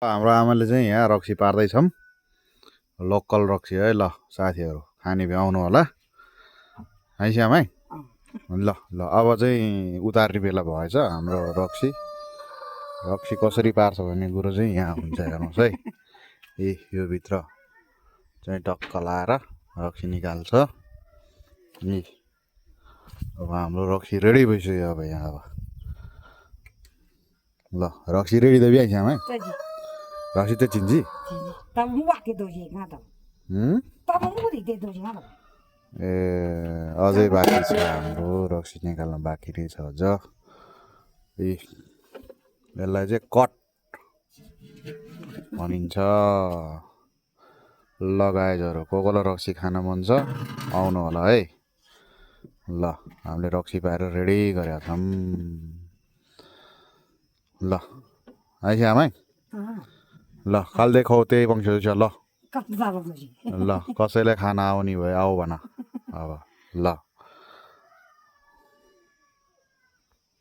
हाम्रो आमाले चाहिँ यहाँ रक्सी पार्दैछौँ लोकल रक्सी है ल साथीहरू खाने भ्याउनु होला है श्यामै ल ल अब चाहिँ उतार्ने बेला भएछ हाम्रो रक्सी रक्सी कसरी पार्छ भन्ने कुरो चाहिँ यहाँ हुन्छ हेर्नुहोस् है यो भित्र चाहिँ टक्क लाएर रक्सी निकाल्छ नि अब हाम्रो रक्सी रेडी भइसक्यो अब यहाँ अब ल रक्सी रेडी त भ्याइ श्यामै रक्सी त चिन्जी ए अझै बाँकी छ हाम्रो रक्सी निकाल्न बाँकी नै छ अझ यसलाई चाहिँ कट भनिन्छ ल गाइजहरू कोही रक्सी खान मन छ आउनु होला है ल हामीले रक्सी पाएर रेडी गरेका छौँ ल है श्यामै ल काल देखाऊ त्यही पङ्क्ष छ ल ल कसैलाई खाना आउने भयो आऊ भन अब ल